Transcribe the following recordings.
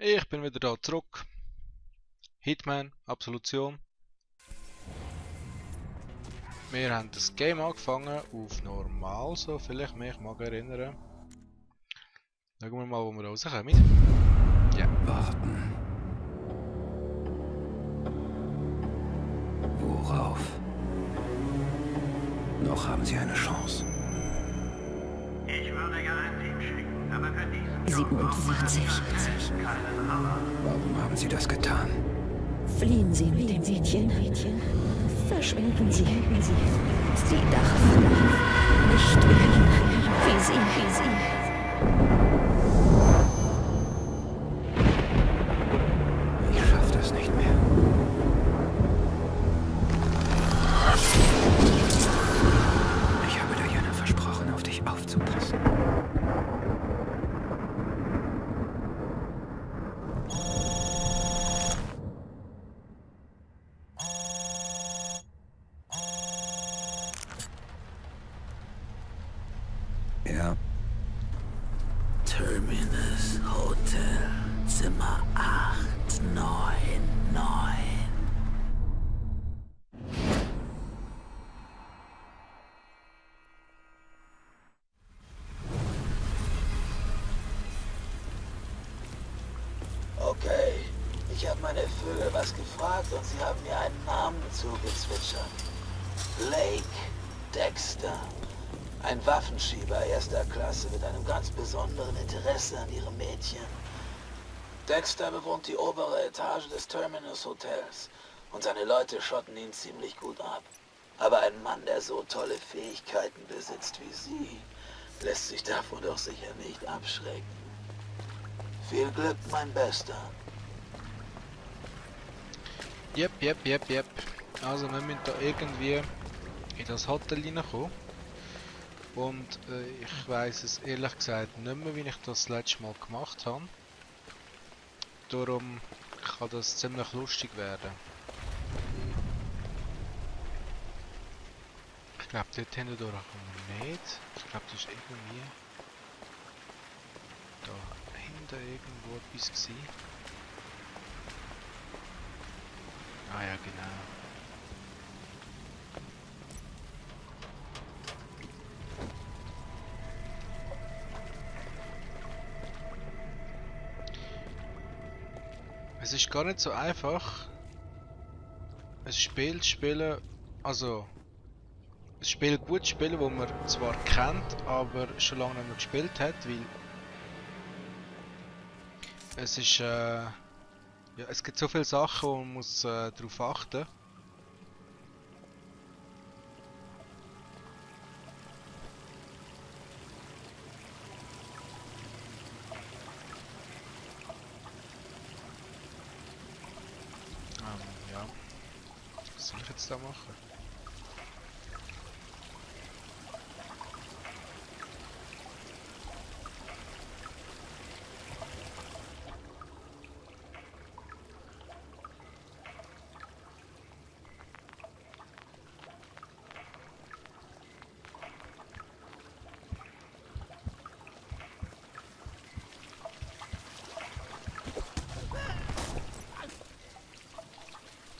Ich bin wieder da zurück. Hitman, Absolution. Wir haben das Game angefangen auf normal, so vielleicht mich mag erinnern. Schauen wir mal, wo wir rauskommen. Ja. Warten. Worauf? Noch haben Sie eine Chance. Ich würde gerne ein Team schicken, aber für diesen 47. keinen Hammer. Warum haben Sie das getan? Fliehen Sie mit dem Mädchen. Verschwinden Sie. Sie darf nicht werden wie Sie. Ich schaff das nicht mehr. Ich habe Diana versprochen, auf dich aufzupassen. Ja, Terminus Hotel, Zimmer 899. Okay, ich habe meine Vögel was gefragt und sie haben mir einen Namen zugezwitschert. Blake Dexter. Ein Waffenschieber erster Klasse mit einem ganz besonderen Interesse an ihrem Mädchen. Dexter bewohnt die obere Etage des Terminus Hotels und seine Leute schotten ihn ziemlich gut ab. Aber ein Mann, der so tolle Fähigkeiten besitzt wie sie, lässt sich davon doch sicher nicht abschrecken. Viel Glück, mein Bester. Yep. Also wir müssen da irgendwie in das Hotel reinkommen. Und ich weiß es ehrlich gesagt nicht mehr, wie ich das letzte Mal gemacht habe. Darum kann das ziemlich lustig werden. Ich glaube, dort hinten durch kommen wir nicht. Ich glaube, das ist irgendwie da hinten irgendwo etwas gewesen. Ah ja, genau. Es ist gar nicht so einfach, ein Spiel zu spielen, also ein Spiel gut zu spielen, wo man zwar kennt, aber schon lange nicht mehr gespielt hat, weil es ist, ja, es gibt so viele Sachen, wo man muss darauf achten. Ja. Was soll ich jetzt da machen?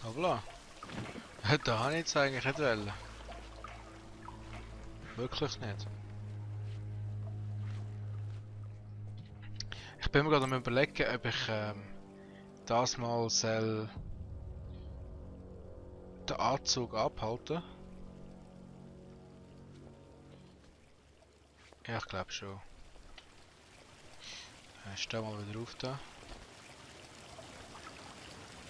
Hoppla. Da habe ich jetzt eigentlich nicht wollen. Wirklich nicht. Ich bin mir gerade am überlegen, ob ich das mal soll den Anzug abhalten. Ja, ich glaube schon. Stell mal wieder auf da.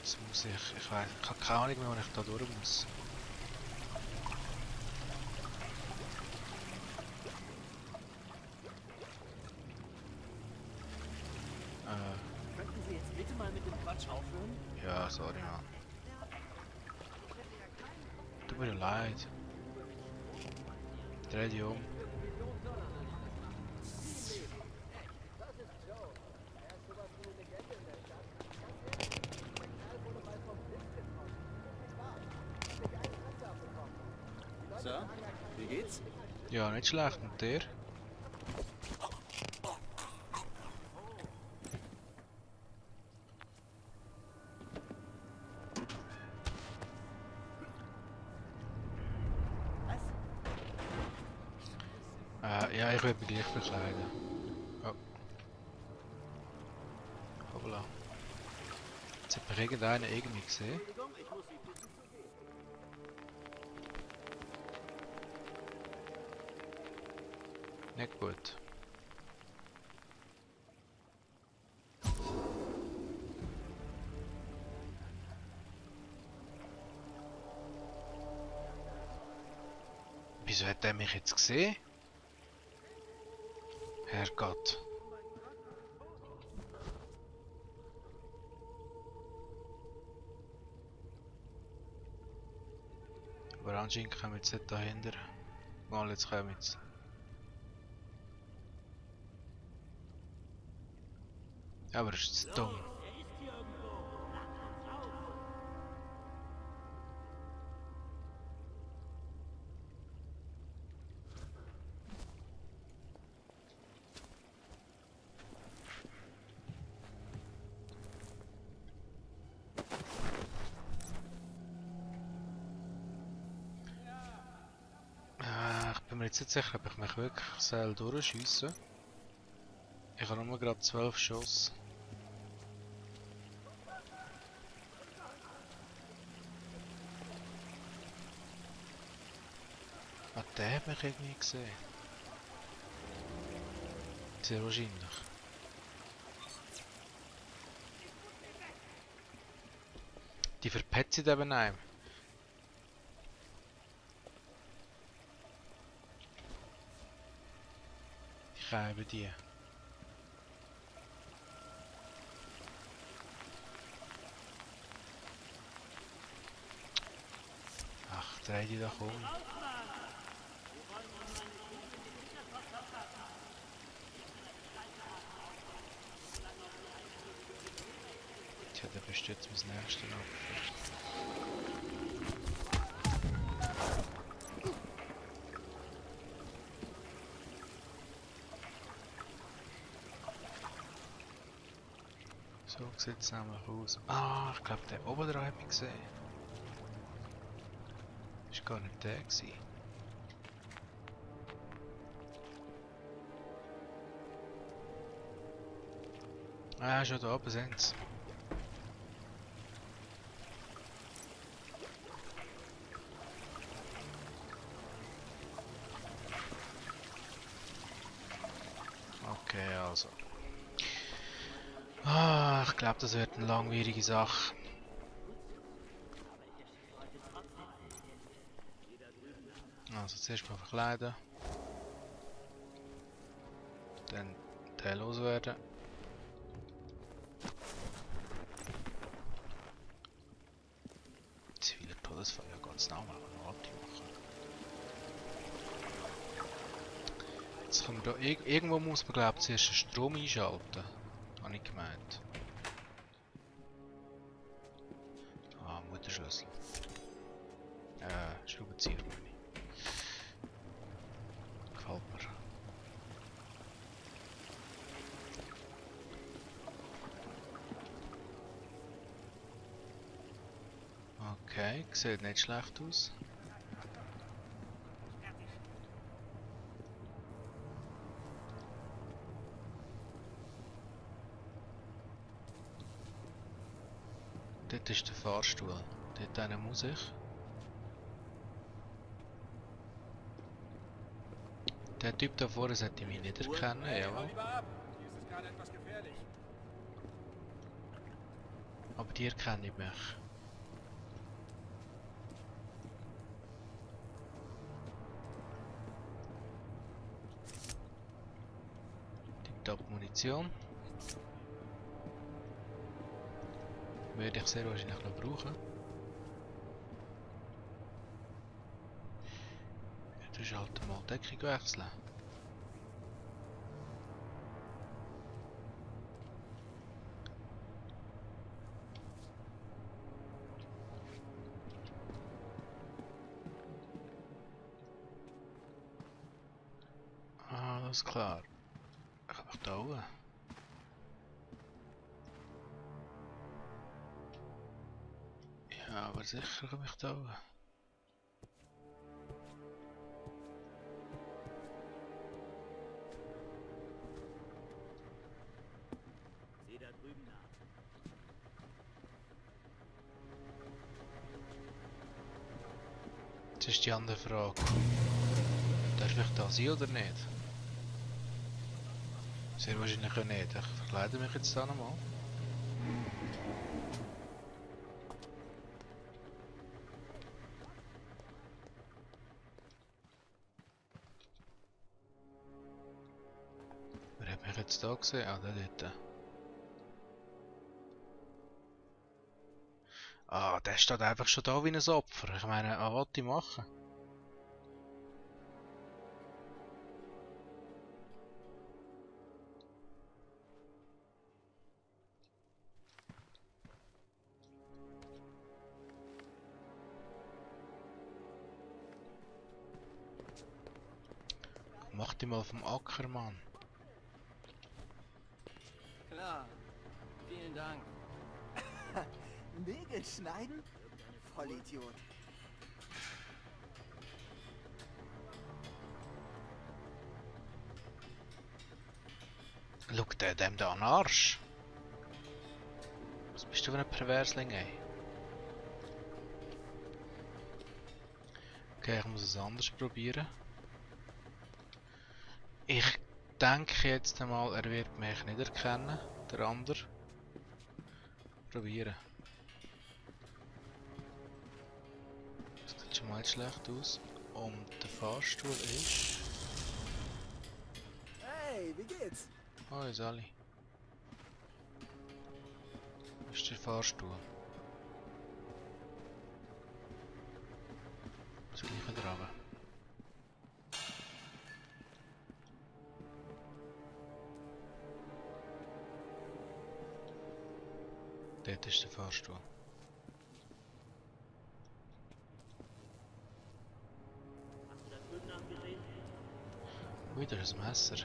Jetzt muss ich weiß, ich habe keine Ahnung mehr, wo ich da durch muss. Könnten Sie jetzt bitte mal mit dem Quatsch aufhören? Ja, sorry, Mann. Tut mir leid. Dreh dich um. Sir, wie geht's? Ja, nicht schlecht. Und der? Ja, ich werde mich gleich verkleiden. Oh. Hoppla. Jetzt hat mich irgendeiner irgendwie gesehen. Nicht gut. Wieso hat er mich jetzt gesehen? Herrgott. Aber anscheinend kommen wir jetzt nicht dahinter. Mal, jetzt kommen wir jetzt. Aber ist zu dumm. Ich bin mir jetzt nicht sicher, ob ich mich wirklich soll durchschiessen. Ich habe nur gerade 12 Schuss. Ah, der hat mich irgendwie gesehen. Sehr wahrscheinlich. Die verpetzt eben einem. Ich habe die. Ach, dreh die doch um. Tja, der bist jetzt mein nächstes Opfer. So sieht es nämlich aus. Ah, ich glaube, der oben dran hat mich gesehen. Das war gar nicht der gewesen. Ah, schon da oben sind sie. Okay, also. Ah, ich glaube, das wird eine langwierige Sache. Also zuerst mal verkleiden. Dann den loswerden. Zivile Todesfall, ja ganz normal, aber noch machen. Jetzt können wir da irgendwo muss man glaube ich zuerst den Strom einschalten. Habe ich gemeint. Ah, Mutterschlüssel. Schraubenzieher meine ich. Gefällt mir. Okay, sieht nicht schlecht aus. Dort ist der Fahrstuhl. Dort eine muss ich. Der Typ da vorne sollte mich nicht erkennen, jawohl. Aber die erkenne ich mich. Die Top-Munition. Werde ich sehr wahrscheinlich noch brauchen. Jetzt ist halt mal die Deckung wechseln. Alles klar. Ich kann mich da oben. Ja, aber sicher komme ich da oben. Jetzt ist die andere Frage. Darf ich das sein oder nicht? Sehr wahrscheinlich auch nicht. Ich verkleide mich jetzt da nochmal. Wer hat mich jetzt da gesehen? Ah, der dort. Ah, der steht einfach schon da wie ein Opfer. Ich meine, was wollte ich machen? Mach die mal vom Acker, Mann. Klar. Vielen Dank. Nägel schneiden? Vollidiot. Schau der dem da an den Arsch. Was bist du für ein Perversling, ey? Okay, ich muss es anders probieren. Ich denke jetzt einmal, er wird mich nicht erkennen, der andere. Probieren. Das sieht schon mal nicht schlecht aus. Und der Fahrstuhl ist... Hey, wie geht's? Hoi Sally. Wo ist der Fahrstuhl? Das gleiche Graben. Dort ist der Fahrstuhl. Wieder ein Messer.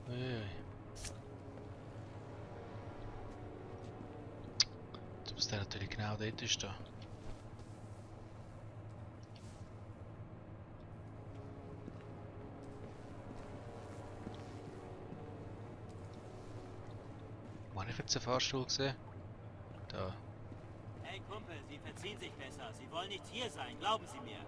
Uiui. Jetzt muss der natürlich genau dort stehen. Wo habe ich jetzt den Fahrstuhl gesehen? Da. Hey Kumpel, Sie verziehen sich besser. Sie wollen nicht hier sein, glauben Sie mir.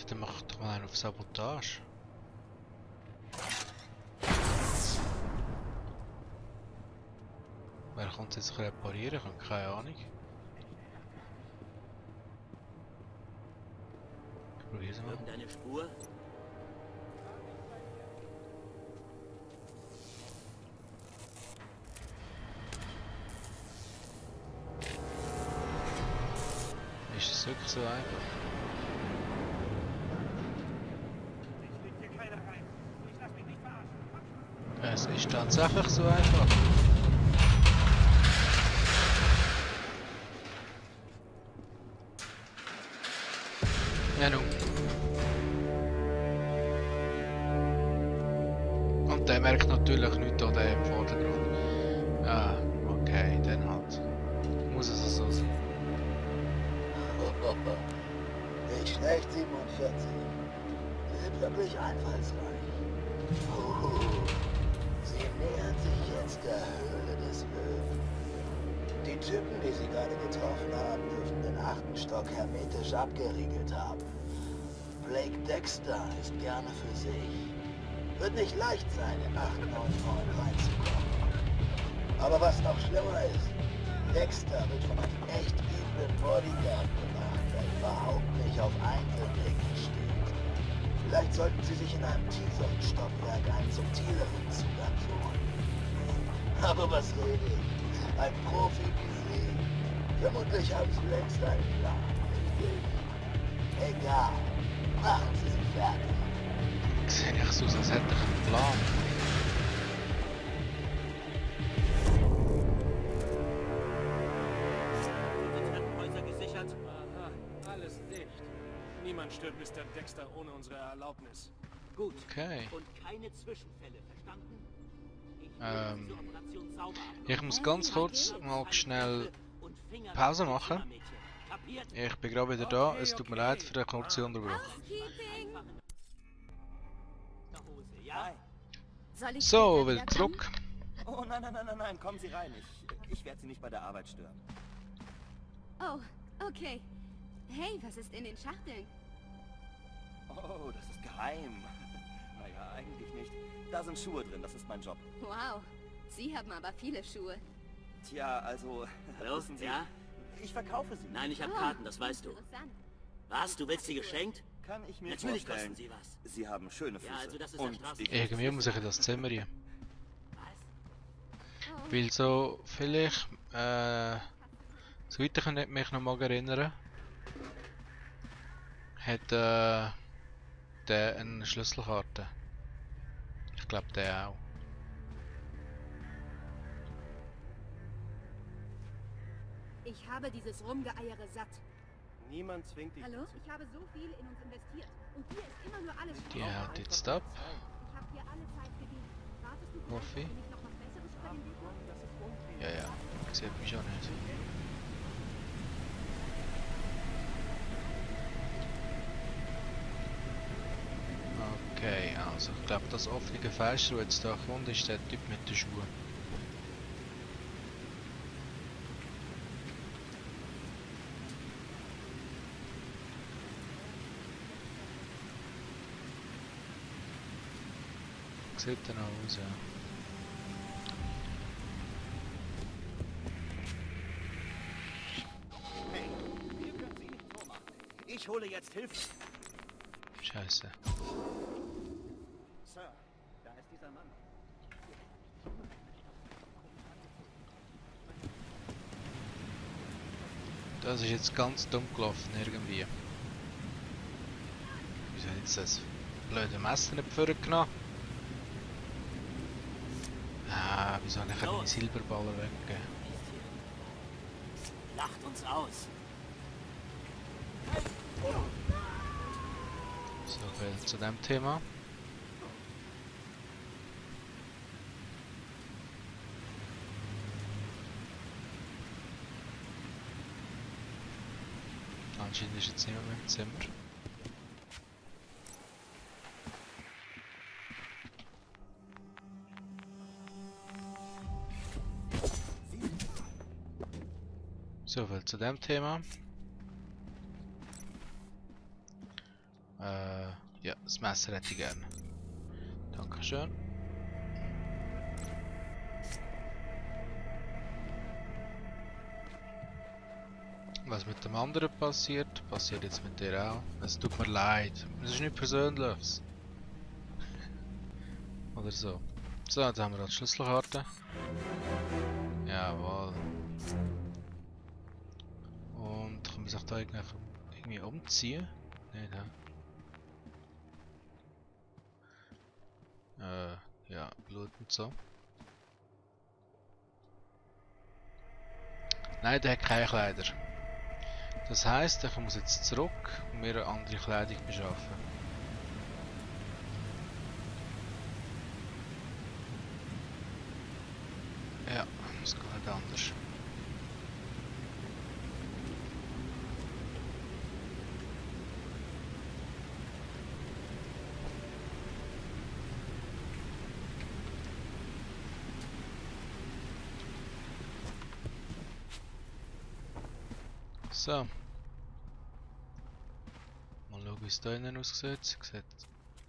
Dann mach doch mal einen auf Sabotage. Wer kommt jetzt reparieren? Ich habe keine Ahnung. Ich probiere es mal. Irgendeine Spur? Ist es wirklich so einfach? Es ist tatsächlich so einfach. Ja, nun. Und der merkt natürlich nichts an dem Vordergrund. Ah, okay, dann halt. Muss es so sein. Nicht schlecht, 47. Sie sind wirklich einfallsreich. Sie nähern sich jetzt der Höhle des Löwen. Die Typen, die Sie gerade getroffen haben, dürften den 8. Stock hermetisch abgeriegelt haben. Blake Dexter ist gerne für sich. Wird nicht leicht sein, in 8, 9, 9 reinzukommen. Aber was noch schlimmer ist, Dexter wird von einem echt üblen Bodyguard gemacht, der überhaupt nicht auf Einzelblicke steht. Vielleicht sollten Sie sich in einem tieferen Stockwerk einen subtileren Zugang suchen. Aber was rede ich? Ein Profi wie Sie. Vermutlich haben Sie längst einen Plan, richtig? Egal. Machen Sie sich fertig. Sehe ich so, als hätte ich einen Plan. Die Treppenhäuser gesichert? Aha, alles dicht. Niemand stört Mr. Dexter ohne unsere Erlaubnis. Gut. Okay. Und keine Zwischenfälle, verstanden? Ich will diese Operation sauber abmachen. Ich muss ganz kurz mal schnell Finger Pause weg vom machen? Zimmermädchen. Kapiert? Ich bin gerade wieder da, es tut mir leid für den kurzen Unterbruch. Einfach in der Hose, ja? Soll ich So, später wieder wiederkommen? zurück. Oh nein, kommen Sie rein. Ich werde Sie nicht bei der Arbeit stören. Oh, okay. Hey, was ist in den Schachteln? Oh, das ist geheim. Naja, eigentlich nicht. Da sind Schuhe drin, das ist mein Job. Wow, Sie haben aber viele Schuhe. Tja, also, Hallo? wissen Sie, Ja? ich verkaufe sie. Nein, ich habe Oh, Karten, das weißt du. Interessant. Was? Du willst sie geschenkt? Kann ich mir Natürlich vorstellen. kosten sie was. Sie haben schöne Füße. Ja, also das ist und der Straßen- ich Irgendwie muss ich in das Zimmer rein. Was? Oh, Weil so, vielleicht, soweit ich mich noch mal erinnern, hat der eine Schlüsselkarte. Ich glaube der auch. ich habe dieses Rumgeeiere satt. Niemand zwingt dich. Hallo? Ich habe so viel in uns investiert. Und hier ist immer nur alles Die schlecht. hat jetzt ab. Ich habe dir alle Zeit gegeben. Wartest du vielleicht, Hoffe ich. dass ich noch was Besseres für den Weg habe? Ja, ja. Sieht mich auch nicht. Okay, also ich glaube das offene Fenster, das jetzt da kommt, ist der Typ mit den Schuhen. Sieht dann auch aus, ja. Hey, wir können Sie nicht vormachen. Ich hole jetzt Hilfe. Scheiße. Sir, da ist dieser Mann. Das ist jetzt ganz dumm gelaufen irgendwie. Wieso hat jetzt das blöde Messer nicht vorgenommen? Ah, wieso habe ich meine Silberballer weggegeben? Lacht uns aus. So viel zu dem Thema. Anscheinend ist jetzt niemand mehr im Zimmer. So viel zu dem Thema. Ja, das Messer hätte ich gerne. Dankeschön. Was mit dem anderen passiert, passiert jetzt mit dir auch. Es tut mir leid. Es ist nicht Persönliches. Oder so. So, jetzt haben wir die Schlüsselkarte. Jawohl. Und kann man sich da irgendwie umziehen? Nein, ja, Blut und so. Nein, der hat keine Kleider. Das heisst, ich muss jetzt zurück und mir eine andere Kleidung beschaffen. Ja, es geht nicht anders. So. Mal schauen, wie es da innen aussieht. Sieht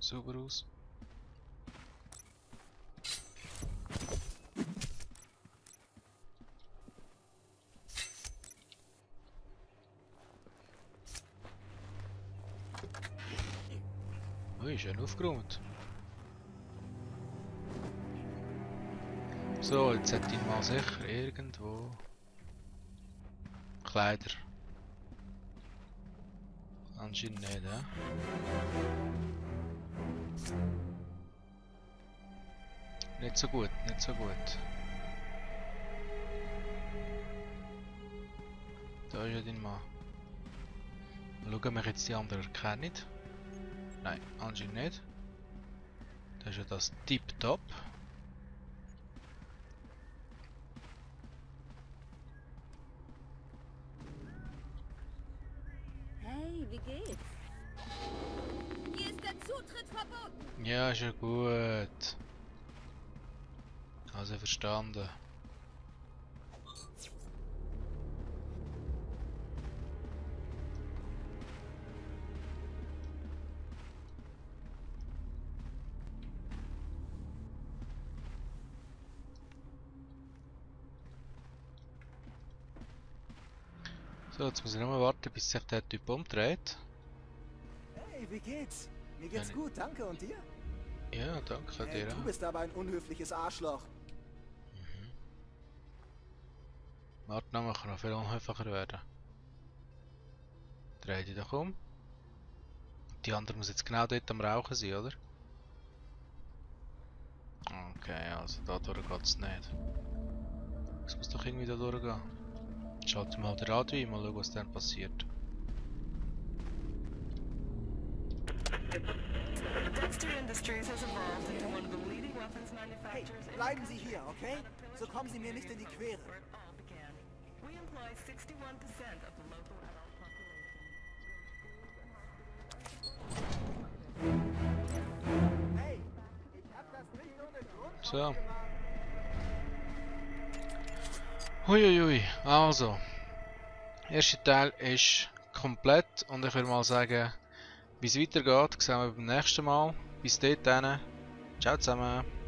sauber aus. Ui, schön aufgeräumt. So, jetzt hat ich mal sicher irgendwo Kleider. Anscheinend nicht, ja? Nicht so gut, nicht so gut. Da ist ja dein Mann. Mal schauen, ob mich jetzt die anderen erkennen. Nein, anscheinend nicht. Das ist ja das Tip-Top. wie geht's? Hier ist der Zutritt verboten. Ja, ist ja gut. Also verstanden. So, jetzt muss ich nur warten, bis sich der Typ umdreht. Hey, wie geht's? Mir geht's gut, danke. Und dir? Ja, danke dir. Du bist aber ein unhöfliches Arschloch. Warte noch, man kann noch viel unhöflicher werden. Dreh dich doch um. Die andere muss jetzt genau dort am Rauchen sein, oder? Okay, also da durch geht's nicht. Es muss doch irgendwie da durchgehen. Schalte mal den Radio ein, mal schauen, was dann passiert. Dexter Industries has evolved into one of the leading weapons Hey, manufacturers in bleiben Sie hier, okay? So kommen Sie mir nicht in die Quere. where it all began. We employ 61% of the local adult population. Hey, ich hab das nicht ohne Grund. So. Huiuiui, also. Der erste Teil ist komplett und ich würde mal sagen, wie es weitergeht, sehen wir beim nächsten Mal. Bis dahin, ciao zusammen.